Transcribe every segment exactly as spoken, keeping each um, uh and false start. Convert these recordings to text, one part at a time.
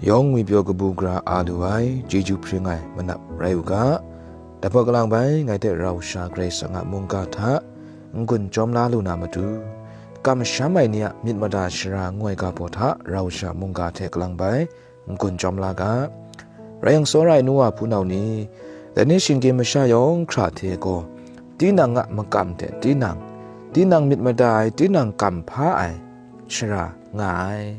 Yawng ngwi pyaw kabu gara a lu ai, chyeju hpring ai manap rai u ga. Dai hpawt kalang bai, ngai hte rau sha Karai Kasang a mungga hta n-gun chyawm la lu na matu, kamsham ai ni a myit mada shara ngu ai ga baw hta rau sha mungga hte kalang bai n-gun chyawm la ga. Rai yang, tsawra ai nu wa hpunau ni, dai ni shinggyim masha yawng hkra hte gaw, tinang a makam hte tinang, tinang myit mada ai, tinang kam hpa ai shara nga ai.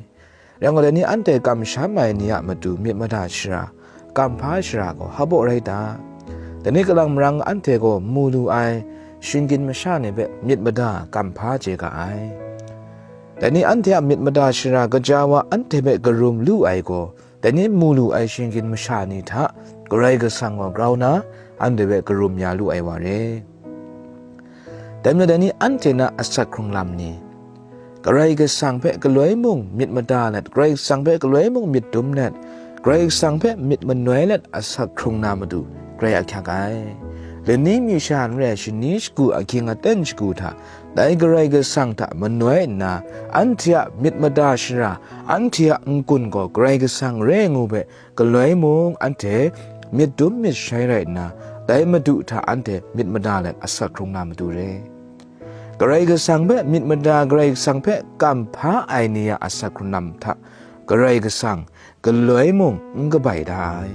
Rai yang gaw, dai ni anhte kamsham ai ni a matu myit mada shara, kam hpa shara gaw hpa baw rai ta? Dai ni kalang marang anhte gaw mu lu ai shinggyim masha ni hpe myit mada kam hpa chye ga ai. Dai ni anhte a myit mada shara kaja wa anhte hpe karum lu ai gaw, dai ni mu lu ai shinggyim masha ni hta Karai Kasang gaw grau nna anhte hpe karum ya lu ai wa re. Dai majaw, dai ni anhte na asak hkrung lam ni, Karai Kasang hpe galoi mung myit mada let, Karai Kasang hpe galoi mung myit dum let, Karai Kasang hpe myit manoi let asak hkrung na matu grai ahkyak ai. Lani mi sha n rai ai shani shagu ahkying aten shagu hta, dai Karai Kasang hta manoi nna, anhte a myit mada shara, anhte a n-gun gaw Karai Kasang re ngu hpe galoi mung anhte myit dum myit shai rai nna, dai Madu hta anhte myit mada let asak hkrung na matu re. Karai Kasang hpe myit mada, Karai Kasang hpe kam hpa ai ni a asak hkrung lam hta Karai Kasang galoi mung n kabai da ai.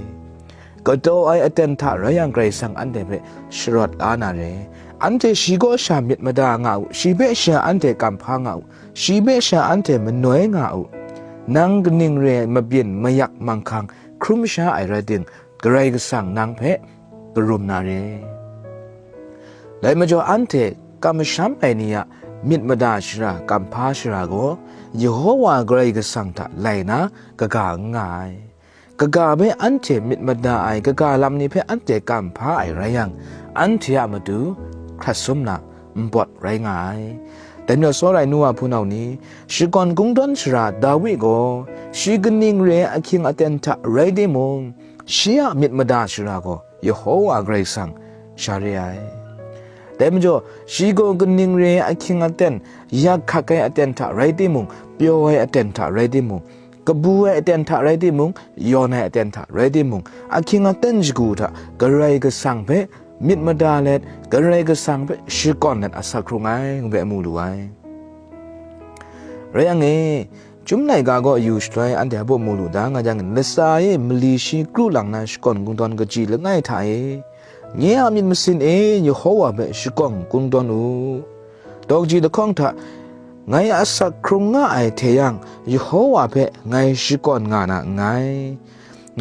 Kataw ai aten hta rai yang, Karai Kasang anhte hpe sharawt la na re. Anhte shi kaw sha myit mada nga u, shi hpe sha anhte kam hpa nga u, shi hpe sha anhte manoi nga u. Nang kaning re ai mabyin mayak manghkang hkrum sha ai rai tim, Karai Kasang nang hpe karum na re. Dai majaw, anhte kamsham ai ni a myit mada shara, kam hpa shara gaw, Yehowa Karai Kasang hta lai na kaga n nga ai. Kaga hpe anhte myit mada ai, kaga lam ni hpe anhte kam hpa ai rai yang, anhte a matu hkrat sum na npawt rai nga ai. Dai majaw, tsawra ai nu wa hpunau ni, shakawn kungdawn sara Dawi gaw, shi kaning re ai ahkying aten hta rai timung, shi a myit mada shara gaw Yehowa Karai Kasang sha re ai. Dai majaw, shi gaw kaning re ai ahkying aten, yak hkak ai aten hta rai timung, pyaw ai aten hta rai timung, kabu ai aten hta rai timung, yawn ai aten hta rai timung, ahkying aten shagu hta Karai Kasang hpe myit mada let, Karai Kasang hpe shakawn let asak hkrung ai ngu hpe mu lu ai. Rai yang e, Chyum laika gaw yu shaloi anhte hpa baw mu lu da, nga jang, latsa e mali shi kru lang na shakawn kungdawn kaji langai hta e, nye a myit masin e, Yehowa hpe shakawn kungdawn u. Daw kaji lahkawng hta, ngai asak hkrung nga ai hte yang, Yehowa hpe ngai shakawn nga na nngai.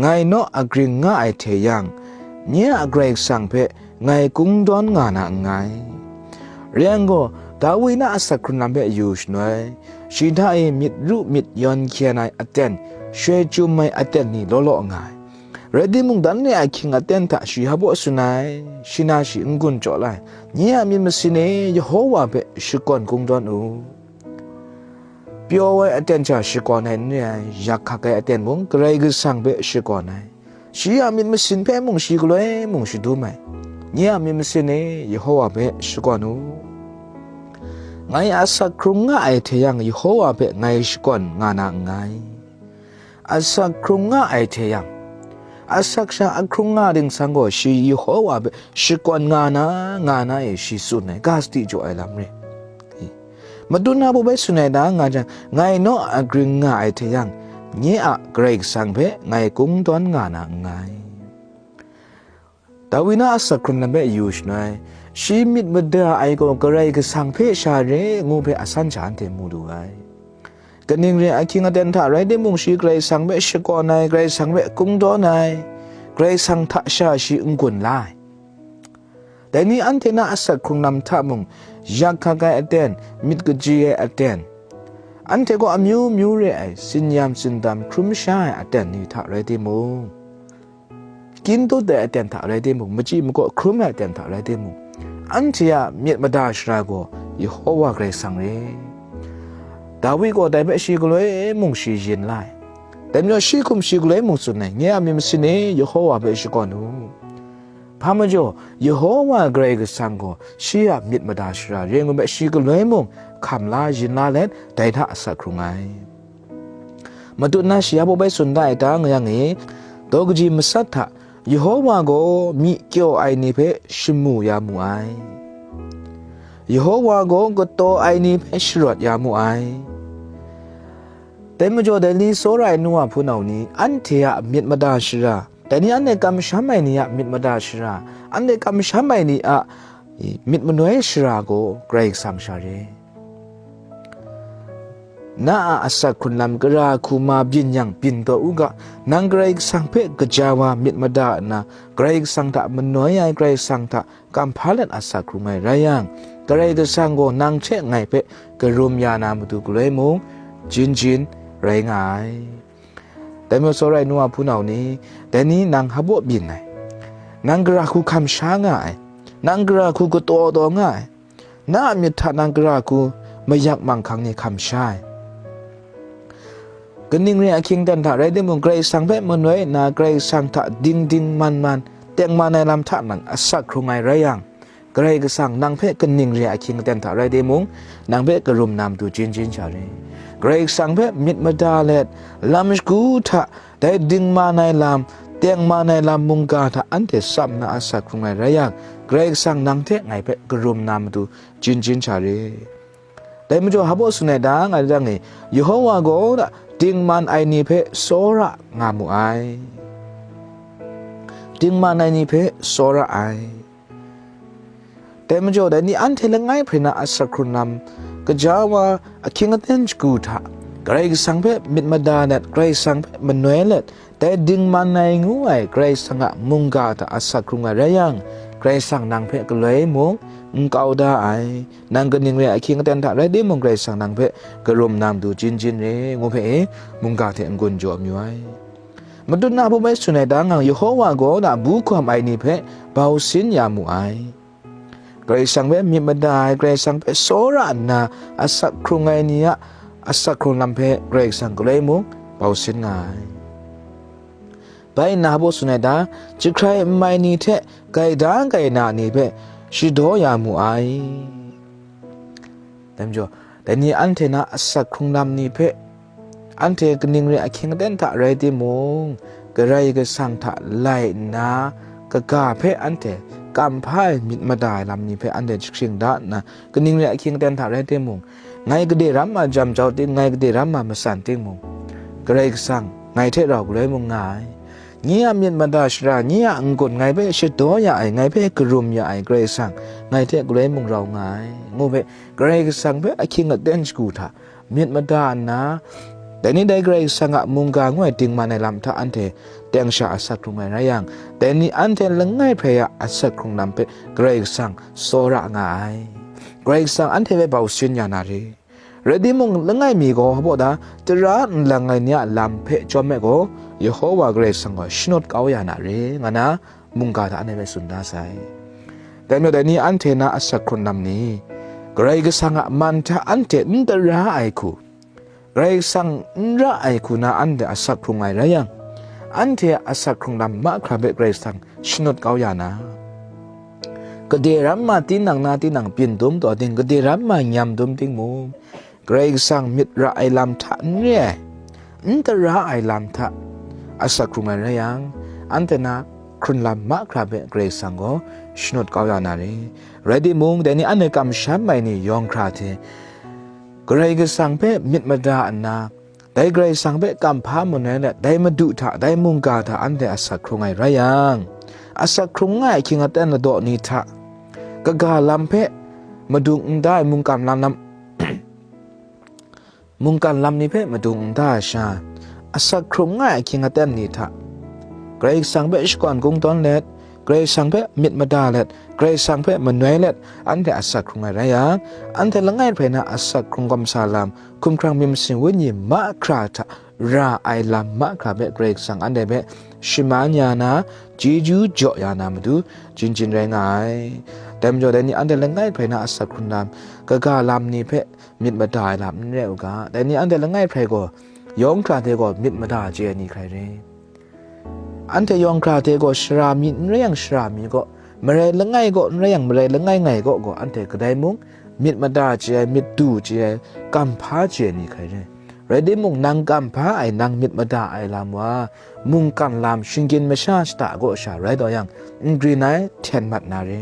Ngai naw agring nga ai hte yang, nye a Karai Kasang hpe ngai kungdawn nga na nngai. Rai yang gaw, Dawi na asak hkrun lam hpe yu shanoi, shi hta e myit ru myit yawn hkyen ai aten, shoi chyum ai aten ni law law nga ai. Rai timung, dan re ai ahkying aten hta shi hpa baw tsun ai, shi na shi n-gun chyaw la ai, nye a myit masin e, Yehowa hpe shakawn kungdawn u. Pyaw ai aten sha shakawn ai n re ai, yak hkak ai aten mung Karai Kasang hpe shakawn ai. Shi a myit masin hpe mung shi galoi mung shadum ai. Nye a myit masin e, Yehowa hpe shakawn u. Ngai asak hkrung nga ai hte yang, Yehowa hpe ngai shakawn nga na nngai. Asak hkrung nga ai hte yang, asak sha ahkrung nga ding sang gaw, shi Yehowa hpe shakawn nga na, nga na e shi tsun ai, ga sadi jaw ai lam re. Madun na baw bai tsun ai ta nga jang, ngai naw agring nga ai hte yang, nye a Karai Kasang hpe ngai kungdawn nga na nngai. Dawi na asak hkrun lam hpe yu shanoi, shi myit mada ai gaw Karai Kasang hpe sha re ngu hpe asan sha anhte mu lu ai. Kaning re ai, ahkying aten hta rai timung, shi Karai Kasang hpe shakawn ai, Karai Kasang hpe kungdawn ai, Karai Kasang hta sha shi n-gun la ai. Dai ni anhte na asak hkrung lam hta mung, yak hkak ai aten, myit kaji ai aten, anhte gaw amyu myu re ai, tsin-yam tsindam hkrum sha ai aten ni hta rai timung, kyin dut ai aten hta rai timung, machyi makaw hkrum ai aten hta rai timung, anhte a myit mada shara gaw Yehowa Karai Kasang re. Dawi gaw dai hpe shi galoi mung shi yin la ai. Dai majaw, shi hkum shi galoi mung tsun ai, nye a myit masin e, Yehowa hpe shakawn u. Hpa majaw, Yehowa Karai Kasang gaw shi a myit mada shara re ngu hpe shi galoi mung hkam la, yin la let, dai hta asak hkrung ai. Matut na shi ya baw bai tsun da ai ta nga yang e, daw kaji masat hta, Yehowa gaw myi kyaw ai ni hpe shamu ya mu ai. Yehowa gaw kataw ai ni hpe sharawt ya mu ai. Dai majaw, dai ni tsawra ai nu wa hpunau ni, anhte a myit mada shara, dai ni anhte kamsham ai ni a myit mada shara, anhte kamsham ai ni a myit manoi shara gaw Karai Kasang sha re. Na a asak hkrun lam kara hku ma byin yang byin taw u ga, nang Karai Kasang hpe kaja wa myit mada nna, Karai Kasang hta manoi ai, Karai Kasang hta kamhpa let asak hkrung ai rai yang, Karai Kasang gaw nang hte ngai hpe karum ya na matu galoi mung, jin jin rai nga ai. Dai majaw, tsawra ai nu wa hpunau ni, dai ni nang hpa baw byin ai, nang kara hku hkam sha nga ai, nang kara hku kataw taw nga ai, na a myit hta nang kara hku mayak manghkang ni hkam sha ai. Kaning re ahkying ten hta rai timung, Karai Kasang hpe manoi nna, Karai Kasang hta dingding man man, tengman ai lam hta nang asak hkrung ai rai yang, Karai Kasang nang hpe kaning re ahkying ten hta rai timung, nang hpe karum na matu jin jin sha re. Karai Kasang hpe myit mada let, lam shagu hta dai dingman ai lam, tengman ai lam mungga hta anhte tsap nna asak hkrung ai rai yang, Karai Kasang nang hte ngai hpe karum na matu jin jin sha re. Dai majaw, hpa baw tsun ai ta nga ai rai yang e, Yehowa gaw dingman ai ni hpe tsawra nga mu ai. Dingman ai ni hpe tsawra ai. Dai majaw, dai ni anhte langai hpe na asak hkrun lam, kaja wa ahkying aten shagu hta, Karai Kasang hpe myit mada let, Karai Kasang hpe manoi let, dai dingman ai ngu ai Karai Kasang a mungga hta asak hkrung ai rai yang, Karai Kasang nang hpe galoi mung n kau da ai. Nang kaning re ahkying aten hta rai timung, Karai Kasang nang hpe karum na matu jin jin re, ngu hpe e, mungga hte n-gun jaw mayu ai. Matut na hpa baw bai tsun ai ta nga, Yehowa gaw na bu hkawm ai ni hpe bau sin ya mu ai. Karai Kasang hpe myit mada ai, Karai Kasang hpe tsawra nna asak hkrung ai ni a asak hkrung lam hpe Karai Kasang galoi mung bau sin nga ai. Bai nna hpa baw tsun ai ta, jahkrai n mai ni hte gaida gaina ni hpe shadaw ya mu ai. Dai majaw, dai ni anhte na asak hkrung lam ni hpe, anhte kaning re ahkying aten hta rai timung, Karai Kasang hta lai nna, kaga hpe anhte kamhpa ai myit mada ai lam ni hpe anhte jahkring da nna, kaning re ahkying aten hta rai timung, ngai gade ram ma jam jau ting, ngai gade ram ma matsan ting mung, Karai Kasang ngai hte rau galoi mung nga ai. Nye a myit mada shara, nye a n-gun ngai hpe shadaw ya ai, ngai hpe karum ya ai Karai Kasang ngai hte galoi mung rau nga ai, ngu hpe, Karai Kasang hpe ahkying aten shagu hta myit mada nna, dai ni dai Karai Kasang a mungga ngu ai dingman ai lam hta anhte teng sha asak hkrung ai rai yang, dai ni anhte langai hpe a asak hkrung lam hpe Karai Kasang tsawra nga ai. Karai Kasang anhte hpe bau sin ya na re. Rai timung, langai mi gaw hpa baw ta, tara nlang ai ni a lam hpe chyawm me gaw, Yehowa Karai Kasang gaw shanut kau ya na re, nga na mungga hta anhte hpe tsun da sai. Dai majaw, dai ni anhte na asak hkrun lam ni, Karai Kasang a man hta anhte n tara ai hku, Karai Kasang n ra ai hku na anhte asak hkrung ai rai yang, anhte a asak hkrung lam mahkra hpe Karai Kasang shanut kau ya na, gade ram ma tinang na tinang byin dum taw ting, gade ram ma nyam dum ting mung, Karai Kasang myit ra ai lam hta n re ai, n tara ai lam hta asak hkrung ai rai yang, anhte na hkrun lam mahkra hpe Karai Kasang gaw shanut kau ya na re. Rai timung, dai ni anhte kamsham ai ni yawng hkra hte Karai Kasang hpe myit mada nna, dai Karai Kasang hpe kamhpa manoi let, dai Madu hta, dai mungga hta anhte asak hkrung ai rai yang, asak hkrung nga ai ahkying aten ladaw ni hta, kaga lam hpe madung n da ai mungkan lam, lam, mungkan lam ni hpe madung n da ai sha, asak hkrung nga ai ahkying aten ni hta, Karai Kasang hpe shakawn kungdawn let, Karai Kasang hpe myit mada let, Karai Kasang hpe manoi let, anhte asak hkrung ai rai yang, anhte langai hpe na asak hkrung kawmsa lam, hkumhkrang myit masin wenyi mahkra hta ra ai lam mahkra hpe Karai Kasang anhte hpe shaman ya na, chyeju jaw ya na matu, jin jin rai nga ai. Dai majaw, dai ni anhte langai hpe na asak hkrung lam, kaga lam ni hpe myit mada ai lam n re u ga. Dai ni anhte langai hpe gaw, yawng hkra hte gaw myit mada chye ai ni hkrai re. Anhte yawng hkra hte gaw shara mi n rai yang shara mi kaw, marai langai kaw n rai yang marai langai ngai kaw gaw, anhte kadai mung myit mada chye ai, myit du chye ai, kamhpa chye ai ni hkrai re. Rai timung, nang kamhpa ai, nang myit mada ai lam wa, mungkan lam shinggyim masha shata kaw sha rai taw yang, n grin ai, hten mat na re.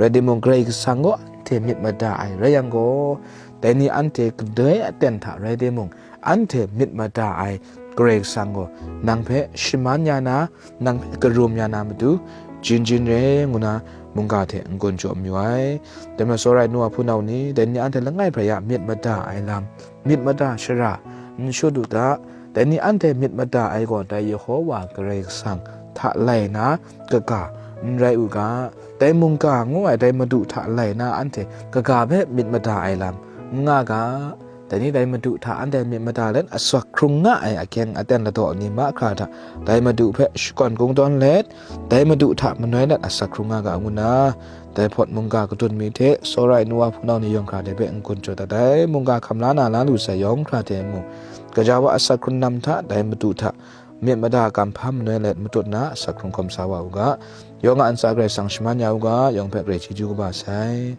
Rai timung, Karai Kasang gaw anhte myit mada ai rai yang gaw, dai ni anhte kadai aten hta rai timung, anhte myit mada ai Karai Kasang gaw nang hpe shaman ya na, nang hpe karum ya na matu, jin jin re ngu na mungga hte n-gun jaw mayu ai. Dai majaw, tsawra ai nu wa hpunau ni, dai ni anhte langai hprai a myit mada ai lam, myit mada shara n shut u ga. Dai ni anhte myit mada ai gaw, dai Yehowa Karai Kasang hta lai na kaga n rai u ga. Dai mungga ngu ai dai Madu hta lai na anhte kaga hpe myit mada ai lam n nga ga. Dai ni dai Madu hta anhte myit mada let asak hkrung nga ai ahkying aten ladaw ni mahkra hta, dai Madu hpe shakawn kungdawn let, dai Madu hta manoi let asak hkrung nga ga ngu na, dai hpawt mungga kadun mi hte tsawra ai nu wa hpunau ni yawng hkra hte hpe n-gun jaw dat ai. Mungga hkam la na la lu sai yawng hkra hte mung, gaja wa asak hkrung nam hta dai Madu hta myit mada kamhpa manoi let matut na asak hkrung hkawm sa wa u ga. Yawng a ntsa Karai Kasang shaman ya u ga, yawng hpe Karai chyeju kaba sai.